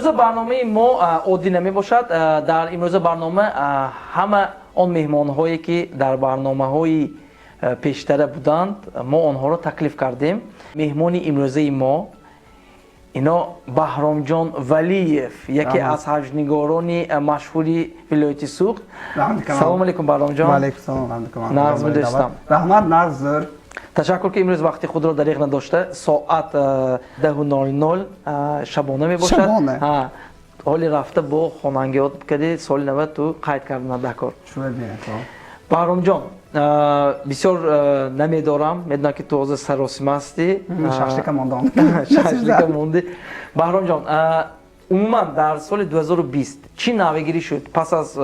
Имрӯза барномаи мо оддӣ намебошад. Дар имрӯза барнома ҳама он меҳмонҳое, ки дар барномаҳои пештара буданд, мо онҳоро таклиф кардем. Меҳмони имрӯзаи мо ино Баҳромҷон Валиев, яке аз ҳаҷвнигорони машҳури вилояти Суғд. Салому алейкум, Баҳромҷон. Нағзми, дӯстам? Раҳмат, нағз, зӯр. Ташаккур, ки имрӯз вақти худро дареғ надошта, соат 10:00 шабона мебошад, ҳоли рафта бо хонангиҳот кади соли нава ту қайд карда дакор. Баҳромҷон, бисёр намедорам, медонам, ки ту ҳозир саросима ҳастӣ. Шашлика мондам. Шашлика монди. Баҳромҷон, умуман дар соли 2020 чӣ навигирӣ шуд пас аз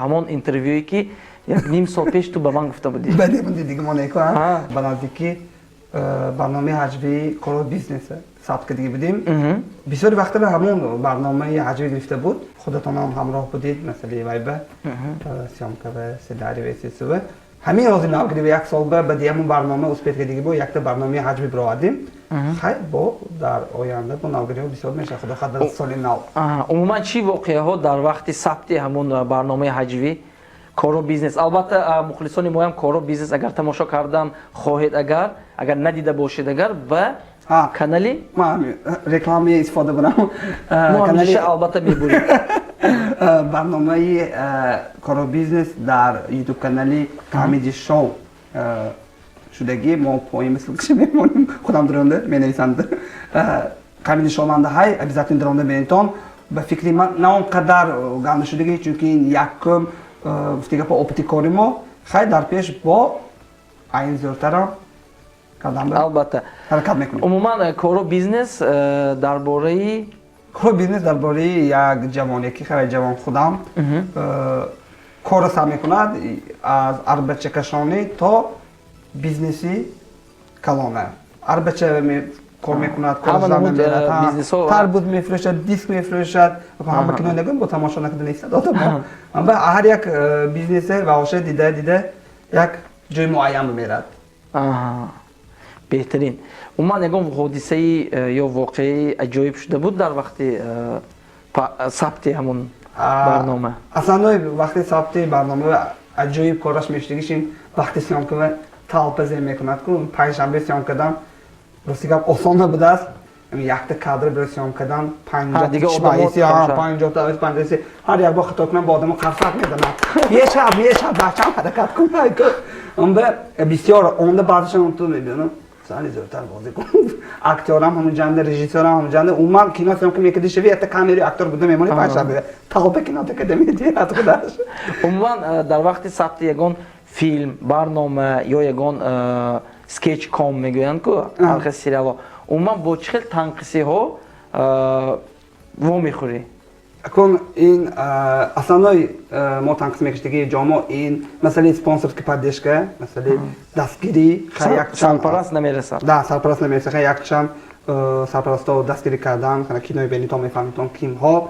ҳамон интервюе, ки як ним сол пеш ту ба ман гуфта будӣ? Бале, диги мо неко ба наздикӣ барномаи ҳаҷвии «Коро бизнес» сабт кардагӣ будем. Бисёри вақта ба ҳамон барномаи ҳаҷвӣ гирифта буд, худатонам ҳамроҳ будед. Масъалаи вайба, съёмка ва сценарий ва сисува. Ҳамин ҳозир навгирӣ як сол ба баъди ҳамон барнома успеть кардагӣ бо якта барномаи ҳаҷвӣ бировардем. Хай, бо дар оянда бо навгириҳо бисёр мешавад, худо хоҳад, дар соли нав. Умуман, чӣ воқеаҳо дар вақти сабти ҳамон барномаи ҳаҷвӣ «Коро бизнес»? Албатта, мухлисони моям, «Коро бизнес» агар тамошо кардан хоҳед, агар надида бошед, агар ба канали реклама истифода бурам. Мо албатта мебурем. Барномаи «Коро бизнес» дар Ютуб канали Comedy Show шудагӣ. Мо поин ссылка ша мемонем, худам дуронда менависанд. Comedy Show манда ҳай, обязательно дуронда бинетон. Ба фикри ман, на он қадар ганда шудагӣ, чунки ин якум, гуфти гапа, опыт и кори мо. Хай, дар пеш бо айн зиёдтарам кардан Албатта. ҳаракат мекунем. Умуман, «Коро бизнес» дар бораи «Коро бизнес» дар бораи як ҷавоне, ки хеле ҷавон худам корро сар мекунад, аз арбачакашонӣ то бизнеси калона. Арбача кор мекунад, тарбуз мефурӯшад, диск мефурӯшад. Ҳама кино нагӯем, бо тамошо накарда нестад одам. Ҳар як бизнесе ваоша дида дида як ҷои муайян бимерад. Беҳтарин. Умуман, ягон ҳодисаи ё воқеаи аҷоиб шуда буд дар вақти сабти ҳамон барнома? Аслан, вақти сабти барнома аҷоиб кораш мешудагиш ин вақти съёмка толпа зем мекунад ку. Панҷшанбе съёмка кардам, рости гап, осон набудааст. Якта кадр бiro съёмка кардан, 50 50 ҳар як бор хато кунам, бо одамо қарсак мезанад: «Мешав, мешав, бачам, ҳаракат кун». Онба бисёр онда баъзешон ту мебинам, сали зӯртар бозӣ кун. Актёрам ҳамонҷанда, режиссёрам ҳамонҷанда. Умуман, кино съёмка мекарди шави, якта камери актёр буда мемони. Панҷшанбе толпа кино такада медиҳад худаш. Умуман, дар вақти сабти ягон филм, барнома ё ягон скетчком мегӯянд ку, ҳар хел сериалҳо, умуман бо чӣ хел танқисиҳо вомехӯрӣ? Акун ин основной мо танқис мекашидагии ҷомо ин масъалаи спонсорский поддержка, масъалаи дастгирӣ. Сарпараст намерасад. Да, сарпараст намерасад. Якчанд сарпарастҳо дастгирӣ кардан, кинои бенитон мефаҳмитон кимҳо.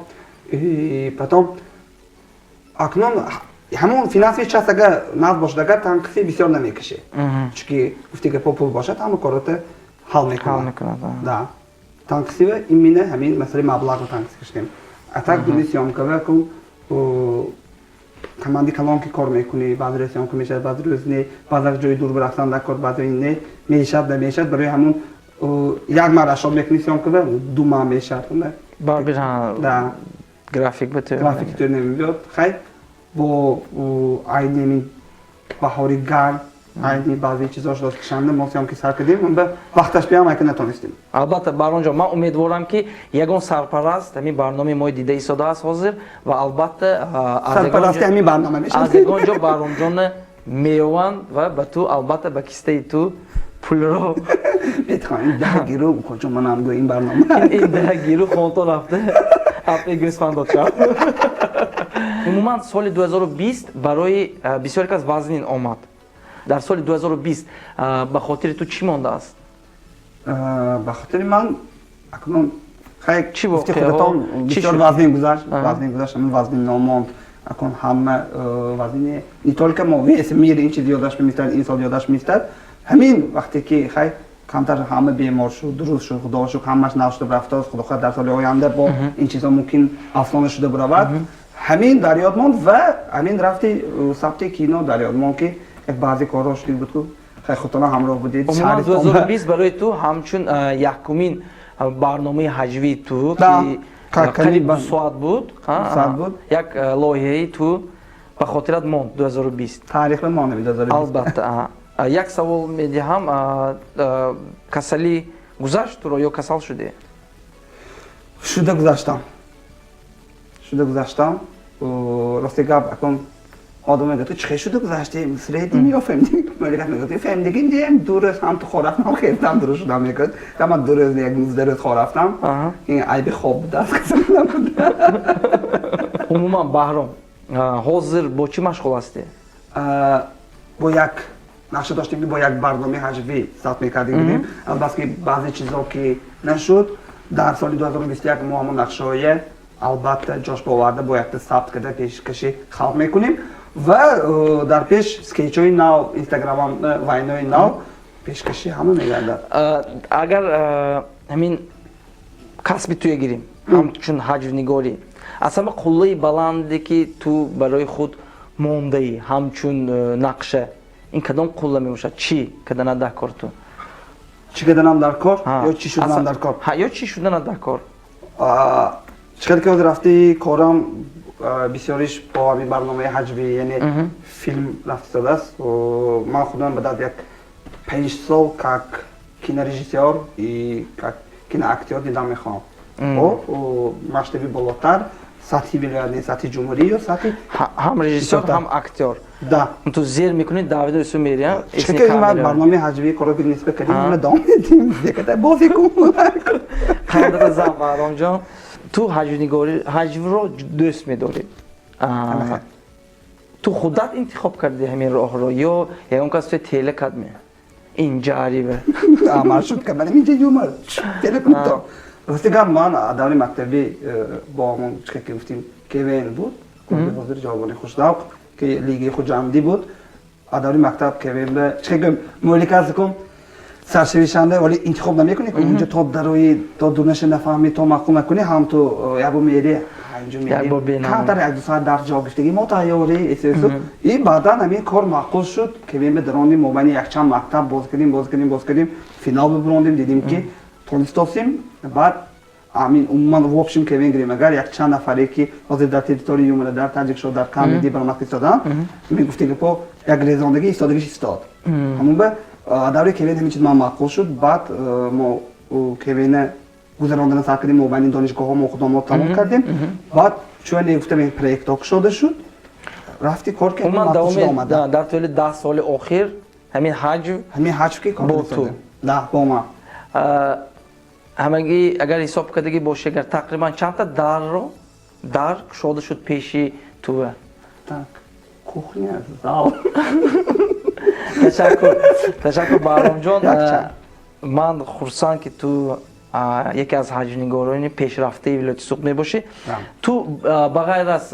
Потом акнун ҳамон финансовый часть агар нағз бошад, агар танқиси бисёр намекашӣ, чунки гуфти гапо, пул бошад, ҳама корото ҳал мекунад. Да, танқисива именно ҳамин масъалаи маблағро танқис кашидем. А так дуни съёмка ва ку команди калон ки кор мекунӣ, баъзе рӯз съёмка мешавад, баъзе рӯз не, баъзе ҷои дур рафтан дар кор, баъзе не мешавад, намешавад. Барои ҳамон як марра шоб мекунӣ съёмка ва 2 маҳ мешавад. Да, график. График тӯр намебиёд. Хай, бо айни баҳори гарм, айни баъзе чизош дод кишанда, мо съёмки сар кардем, ба вақташ биям айка натонистем. Албатта, Баҳромҷон, ман умедворам, ки ягон сарпараст ҳамин барномаи мои дида истодааст ҳозир ва албатта сарпарасти ҳамин барнома мешавад. Аз ягон ҷо Баҳромҷонна меёванд ва ба ту, албатта, ба кистаи ту пулро Бетхон, 10 гиру куҷо, манам гӯ ин барнома. Ин 10 гиру хонто рафта апе гӯсфанд дод шав. Умуман, соли 2020 барои бисёре кас вазнин омад. Дар соли 2020 ба хотири ту чӣ мондааст? Ба хотири ман акнун хай чӣ гуфти воқеаҳо? Худатон чӣ бисёр шуд? Вазнин гузашт, вазнин гузашт, ҳамин вазнин номонд. Акун ҳама вазнини не только мо, весь мир ин чиз ёдаш мемистад, ин сол ёдаш меистад. Ҳамин вақте ки хай Камтар ҳама бемор шуд, дуруст шуд, худо шукр, ҳамаш нав шуда рафтааст. Худо хоҳад, дар соли оянда бо ин чизҳо мумкин афсона шуда биравад. Ҳамин дар ёд монд ва ҳамин рафти сабти кино дар ёд монд, ки як баъзе корҳо шуд буд, ку хай худтона ҳамроҳ будед. Умуман, 2020 барои ту ҳамчун якумин барномаи ҳаҷвии ту, ки қариб 2 соат буд, як лоиҳаи ту ба хотират монд 2020. Таърих монд 2020. Албатта. Як савол медиҳам: касалӣ гузашт туро ё касал шудӣ? Шуда гузаштам, шуда гузаштам. Рости гап, акун одам мегӯяд: «Ту чӣ шуда гузашти, средний ё фемдиги?» Мегӯяд: «Фемдиги не, 2 рӯз ҳам ту хор рафтам, хестам, дуруст шудам», мегӯяд. Ман 2 рӯз, як 19 рӯз хор рафтам. Ин айби хоб будааст. Умуман, Баҳром, ҳозир бо чӣ машғул ҳастӣ? Бо як нақша доштем, ки бо як барномаи ҳаҷвӣ сабт мекардем будем. Албатта, ки баъзе чизо ки нашуд, дар соли 2021 мо ҳамон нақшаҳое албатта ҷош боварда, бо якта сабт карда пешкаши халқ мекунем ва дар пеш скетчҳои нав, инстаграмам вайнои нав пешкаши ҳама мегардад. Агар ҳамин касби туя гирем, ҳамчун ҳаҷвнигорӣ, аз ҳама қуллаи баланде, ки ту барои худ мондаӣ ҳамчун нақша, ин кадом қулла мебошад? Чӣ кардана дар кор ту? Чӣ карданам дар кор ё чӣ шуданам дар кор? Ё чӣ шудана дар кор. Чӣ қадр ки ҳозир рафти корам бисёриш бо ҳамин барномаи ҳаҷвӣ, яъне филм рафт истодааст. Ман худам ба дад як 5 сол как кинорежиссёр и как киноактёр дидам мехоҳам, масштаби болотар, сатҳи вилоят, не, сатҳи ҷумҳурӣ ё сатҳи Ҳам режиссёр, ҳам актёр. Да. Ту зер мекунӣ, давида су мери. Чӣ, ман барномаи ҳаҷвии коро ки нисбат кардем, ма давом медиҳем, бозӣ кун. Қандата зан, Баҳромҷон, ту ҳаҷвнигорӣ, ҳаҷвро дӯст медорӣ. Ту худат интихоб кардӣ ҳамин роҳро ё ягон кас туя тела кард ме инҷариве? Маршрутка манам инҷа юмор тела кунто. Рости гап, ман даври мактабӣ бо ҳамон чӣ ки гуфтем, КВН буд, ҳозир ҷавони хушдавқ, ки лигаи хуҷандӣ буд. Даври мактаб КВН ба чӣ гӯем, муолика кун саршавишанда, вале интихоб намекунӣ, ки унҷо то дарои, то дунаша нафаҳмӣ, то маъқул накунӣ, ҳам ту якбор мери, камтар 1-2 соат дарс ҷавоб гирифтагӣ, мо тайёрӣ эсесу и баъдан ҳамин кор маъқул шуд. КВН ба дарондем, мобайни якчанд мактаб боз кардем, боз кардем, боз кардем, финал бибурондем, дидем, ки тонистосем. Баъд ҳамин умуман, в общем, КВН гирем, агар якчанд нафаре, ки ҳозир дар территорияи юмора, дар Таҷикшо, дар камеди баромад истодан, мегуфти гапо, як резондагӣ истодагиш истод. Ҳамон ба даври КВН ҳамин чиз ман маъқул шуд. Баъд мо КВН гузарондана сар кардем мобайни донишгоҳҳо, мо худомо тамом кардем. Баъд чун гуфтам, проектҳо кушода шуд, рафти кор. Умуман, давоми дар тӯли 10 соли охир ҳамин ҳаҷв. Ҳамин ҳаҷв ки бо ту. Да, бо ман. Ҳамагӣ агар ҳисоб кардагӣ бошӣ, агар тақрибан чандта дарро дар кушода шуд пеши туа? Так, кухня, зал. Ташаккур, ташаккур, Баҳромҷон. Ман хурсанд, ки ту яке аз ҳаҷвнигорони пешрафтаи вилояти Суғд мебошӣ. Ту ба ғайр аз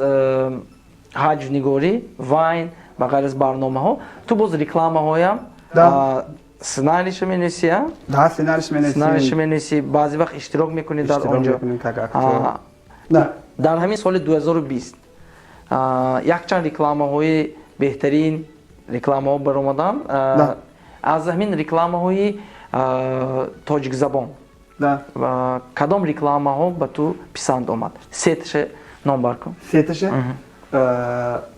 ҳаҷвнигорӣ, вайн, ба ғайр аз барномаҳо, ту боз рекламаҳоям сценарийша менависӣ? Да, сценарийш менависӣ. Сценарийша менависӣ, баъзе вақт иштирок мекунӣ дар он ҷо. Дар ҳамин соли 2020 якчанд рекламаҳои беҳтарин рекламаҳо баромаданд. Аз ҳамин рекламаҳои тоҷикзабон кадом рекламаҳо ба ту писанд омад? Сеташа номбар кун. Сеташа?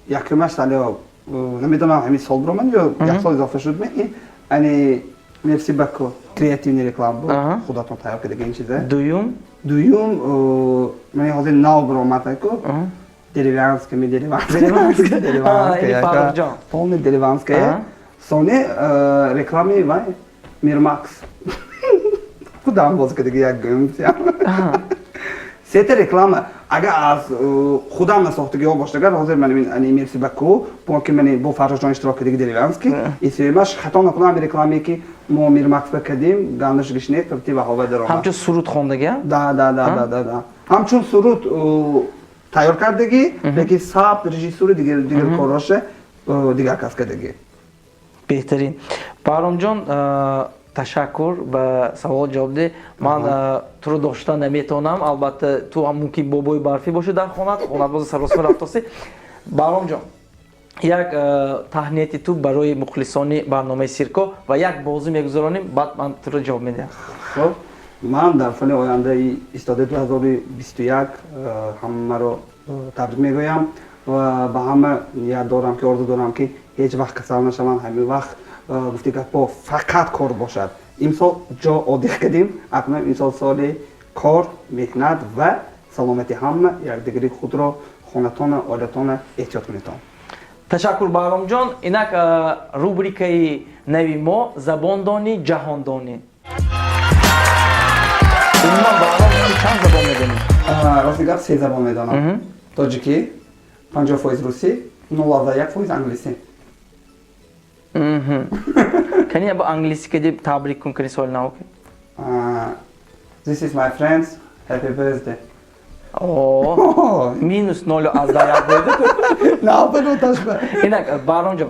Якумаш салё, намедонам, ҳамин сол баромад ё як сол изофа шуд, ани Мерси Бако, креативный реклама буд, худатон тайёр кардаги ин чиза. Дуюм? Дуюм мани ҳозир нав баромад ку, деревянская, ми деревянская, деревянская, полный деревянская. Сони реклами вай Мирмакс, худам боз кардаги, як гӯм. Сета реклама, агар аз худам насохтагиҳо бошад, агар ҳозир ман ани Мерси Баку, бо ки мани бо Фарроҷон иштирок кардаги, деревянский, и сеюмаш, хато накунам, ами рекламе, ки мо Мирмакс ба кардем, гандаш гишне қибти ва ҳова даромад. Ҳамчун суруд хондагӣ? Да, ҳамчун суруд тайёр кардагӣ, лекин сабт, режиссури, дигар дигар короша дигар кас кардагӣ. Беҳтарин, Баҳромҷон. Ташаккур ба савол ҷавоб де. Ман туро дошта наметавонам. Албатта, ту ҳам мумкин бобои барфӣ бошӣ дар хонат, хонат боз саросма рафтосӣ. Баҳромҷон, як таҳнияти ту барои мухлисони барномаи Сирко ва як бозӣ мегузаронем, баъд ман туро ҷавоб медиҳам. Хуб, ман дар соли ояндаи истодаи 2021 ҳамаро табрик мегӯям ва ба ҳама ният дорам, ки орзу дорам, ки ҳеҷ вақт касал нашаванд, ҳамин вақт гуфти гапҳо фақат кор бошад. Имсол ҷо отдых кардем, акнун имсол соли кор, меҳнат ва саломати ҳама, якдигари худро, хонатона, оилатона эҳтиёт кунедон. Ташаккур, Баҳромҷон. Инак рубрикаи нави мо: забондонӣ, ҷаҳондонӣ. Умуман, Баҳром, ту чанд забон медонӣ? Рости гап, се забон медонам: тоҷикӣ, 50% русӣ, 0,1% англисӣ. Кани бо англисӣ кади табрик кун, кани соли нав. This is my friends, happy birthday. О, минус 0,1 буд. Наоборот. Инак, Баҳромҷон,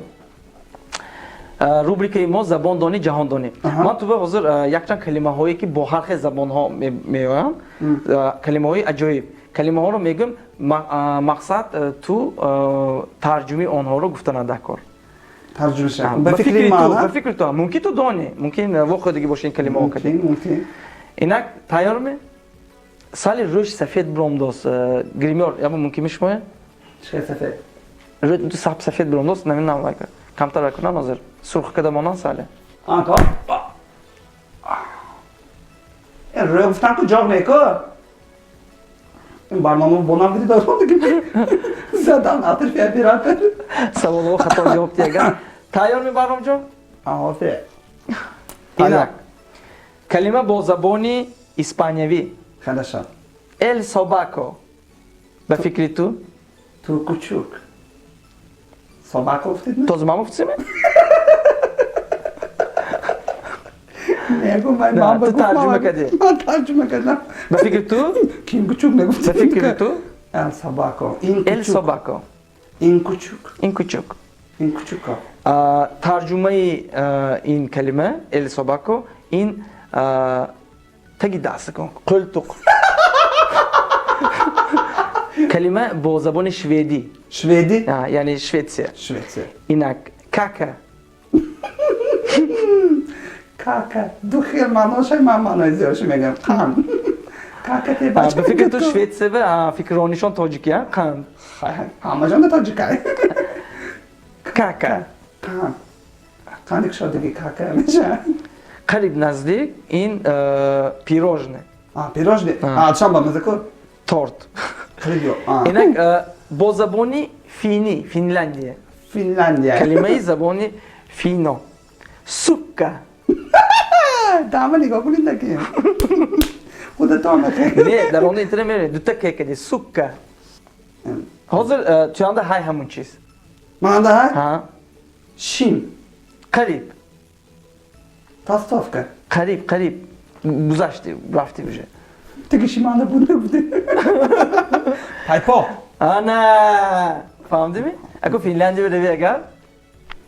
рубрикаи мо забондонӣ, ҷаҳондонӣ. Ман ту ба ҳозир якчанд калимаҳое, ки бо ҳар хел забонҳо меоянд, калимаҳои аҷоиб, калимаҳоро мегӯям, мақсад ту тарҷумаи онҳоро гуфта дар кор. Тарҷумаша? Ба фикри ту, ба фикри ту. Мумкин ту донӣ, мумкин вохӯрдагӣ боши ин калимаҳо. Мумкин. Инак, тайёрме? Сали рӯш сафед биромдос, гримёр яба мумкин мешумоя? Чӣ сафед? Рӯ ту сап сафед биромдос, намедонам, камтар кунам, ҳозир сурх када монан сале. То рӯ гуфтам, ку ҷоғ неку ин барнома бонам биди дорам задан атрофи оператор. Саволҳо хато ҷавоб дияган. Тайёрми, Баҳромҷон? Ҳозир. Инак, калима бо забони испаниявӣ. Хорошо. El sobaco, ба фикри ту? Ту кучук. Собака гуфтед? Този ман гуфтиме? Негу, ман. Ту тарҷума кардӣ. Ман тарҷума кардам. Ба фикри ту? Ким кучук негуфт? Ба фикри ту? El sobaco. Ин El sobaco. Ин кучук. Ин кучук. Ин кучука. Тарҷумаи ин калима el sobaco ин таги даст кун, қӯлтуқ. Калима бо забони шведӣ. Шведӣ. Яъне Шветсия. Шветсия. Инак, кака. Кака ду хел маъношай, ман маънои зиёдши мегӯям: қанд, кака. Те. Ба фикри ту, Шветсия ва фикрронишон тоҷикия, қанд? Ҳамаҷонда тоҷикай. Кака. Қанд, қанди кушодагӣ кака меша. Қариб наздик, ин пирожное. Пирожное, чан ба мазаку. Торт. Инак, бо забони финӣ, Финляндия. Финляндия. Калимаи забони фино: sukka. Дама нигоҳ кунед, таки худатон. Не, дар он интернет мере дута кекади sukka. Ҳозир туянда ҳай ҳамун чиз. Манда ҳай? Шим. Қариб. Толстовка. Қариб, қариб, гузашти, рафти уже. Таки шиманда буд, набуд? Пайпоқ. Ана, фаҳмдими? Ако Финляндия рави, агар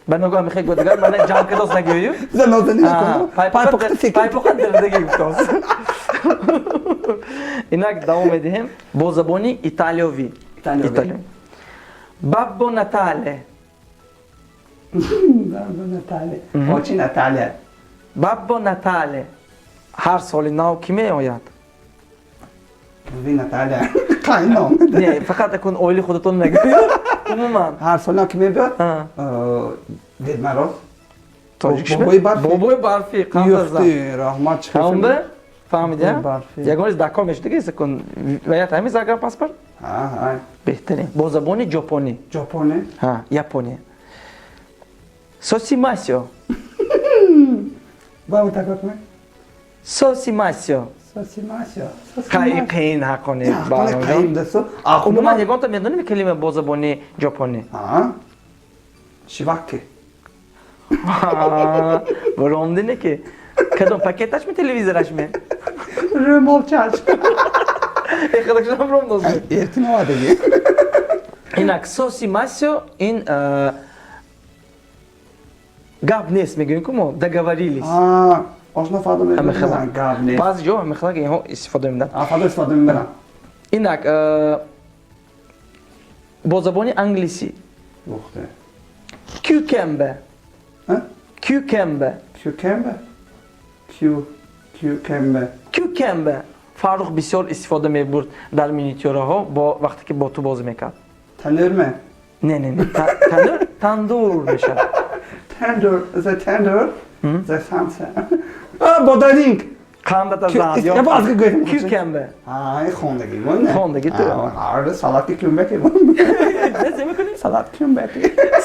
ба ногоҳ мехоҳӣ гӯдагар мана ҷанг кардос нагӯю. Пайпоқа дардаги гуфтос. Инак, давом медиҳем бо забони италиёвӣ. Babbo Natale. Babbo Natale. Очи Наталия. Babbo Natale. Ҳар соли нав кӣ меояд? Буви Наталия. Қайном. Не, фақат акун оили худатон нагӯед. Умуман. Ҳар соли нав кӣ мебиёд? Дед Мороз. Тоҷикши? Бобои барфӣ. Қандаза. Раҳмат. Фаҳмида? Фаҳмидя? Ягон рӯз дакор мешуд дига кун. Ваят ҳамин загранпаспорт? Беҳтарин. Бо забони ҷопонӣ. Ҷопонӣ? Ҳа, Япония. Сосимасио. Баъд такрор кунед. Сосимасио. Сосимасио. Қаи қиин ҳаққони. Умуман, ягонта медонем калима бо забони ҷопонӣ? Шивакки. Баромдине ки кадом пакеташ ми, телевизораш ми? Рӯмолчаш. Эхадакшам ромдоз. Эркин омадаги. Инак, сосимасио ин гап нест, мегӯем ку мо договорились. Ошно фардо мебарам, гап нест. Баъзе ҷо ҳамихела инҳо истифода мебаранд. Фардо истифода мебарам. Инак, бо забони англисӣ. Ухте. Cucumber. Cucumber. Cucumber. Cucumber. Cucumber. Фаррух бисёр истифода мебурд дар минитюраҳо бо вақте ки бо ту бозӣ мекард. Танӯрме? Не, не, не. Танӯр тандур мешавад. Тандур, the tandoor, the samsa. Бодаринг. Қандата зад. Я боз гӯем. Cucumber. А, хондагӣ мо не. Хондагӣ ту. Ҳар салати кюмбек. Не мекунӣ? Салат кюмбек.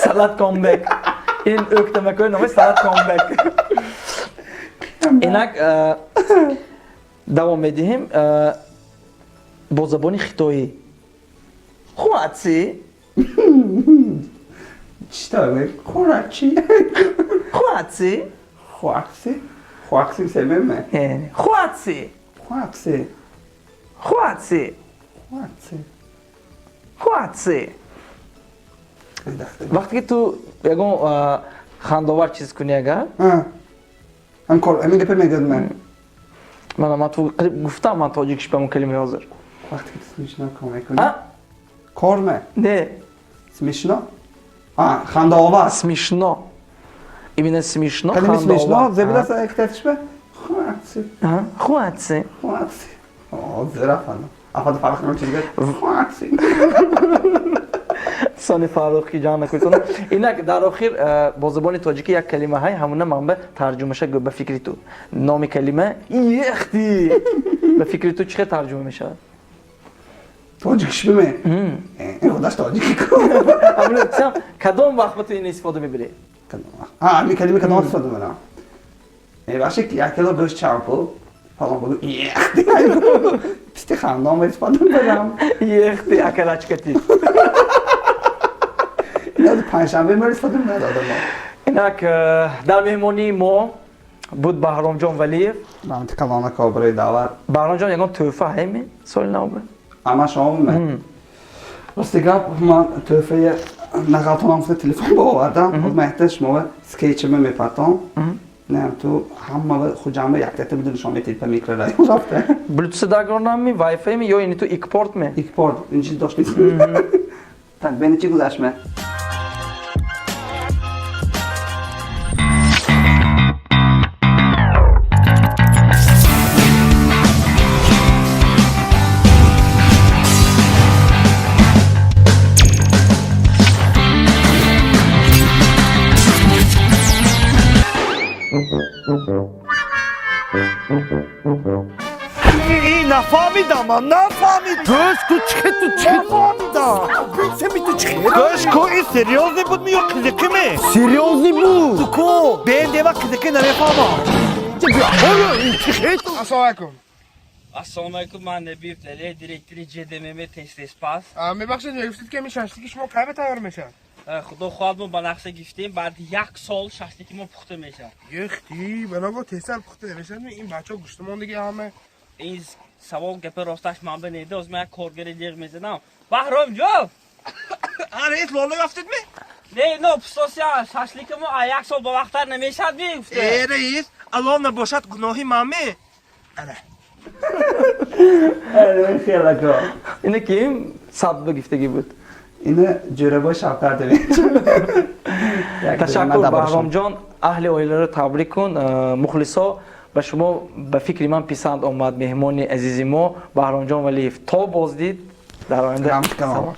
Салат комбек. Ин ӯктамакои номи салат комбек. Инак давом медиҳем бо забони хитоӣ. Хуаци. Чӣ Хуаци. Хуаци. Хуаци. Хуаци семеме. Хуаци. Хуаци. Хуаци. Хуаци. Хуаци. Вақте ки ту ягон хандовар чиз кунӣ агар ҳамин гапе мегӯяд ман. Мана ман ту қариб гуфтам ман тоҷикиш ба он калимаи ҳозир. Вақте ки ту смешно кор мекунӣ? Кор ме? Не. Смешно? Хандаовар. Смешно. Именно смешно. Калими смешно зебиласа эктатишба? Хуаци. Хуаци. Хуаци. Зерафана. Афада фарқ намчиз гӯяд. Хуаци. Сони Фаррух ки ҷон накунад. Инак дар охир бо забони тоҷикӣ як калима ҳай ҳамуна ман ба тарҷумаша гӯ ба фикри ту. Номи калима ехти. Ба фикри ту чӣ хел тарҷума мешавад? Тоҷикиш биме? Ин худаш тоҷики ку. Ҳамуна кадом вақт ба ту ин истифода мебарӣ? Ҳамин калима кадом вақт истифода мебарам? Мебахшед, як кило гӯшт чанд пул? Фалон буду ехти. Писти хандон истифода мебарам. Ехти акалачкати. Инази панҷшанбе мар истифода мебарад одамо. Инак дар меҳмонии мо буд Баҳромҷон Валиев. Раҳмати калона барои даъват. Баҳромҷон, ягон тӯҳфа ҳайми соли нав бе? Ама шумо ме? Рости гап, ман тӯҳфаи нағалтонам гуфта телефон ба овардам. Ман якта шумо скетчима мепартом. Не, ту ҳама хуҷамба яктата буду нишон метиҳед па микрорайон рафта. Bluetooth дагронами, Wi-Fi ми ё ини ту икпорт ме? Икпорт, ин чиз дошт нест. Так, бени чӣ гузашт ме? Нафаҳмидам, ман нафаҳмидам. Гӯш ку, чӣ ту чӣ нафаҳмидам? Семи ту чӣ? Гӯш ку, ин серьёзный буд ми ё қизиқӣ ме? Серьёзный буд. Ту ку, бендева қизиқӣ намефаҳмам. Ассалому алайкум. Ассалому алайкум, ман Набиев Далер, директори ҷдмм Тестеспас. Мебахшед, мегуфтед ки ҳамин шашлики шумо кай ба тайёр мешавад? Худо хоҳад, мо ба нақша гирифтем, баъди як сол шашлики мо пухта мешавад. Ехти, баного тезтар пухта намешавад, ин бачаҳо гӯштмондиги ҳама. Ин савол гапи росташ ман ба неда, оз ман як коргари деғ мезанам. Баҳромҷон! Раис, лола ёфтед ми? Не, но пустосия, шашлики мо як сол ба вақттар намешавад ми гуфта. Э, раис, алло набошад гуноҳи ман ми? Ана. Хелако. Ина ким саб ба гифтагӣ буд? Ина ҷӯрабои Шавкат. Ташаккур, Баҳромҷон, аҳли оиларо табрик кун. Мухлисо, ба шумо ба фикри ман писанд омад меҳмони азизи мо Баҳромҷон Валиев. То боздид дар оянда. Раҳмати калон.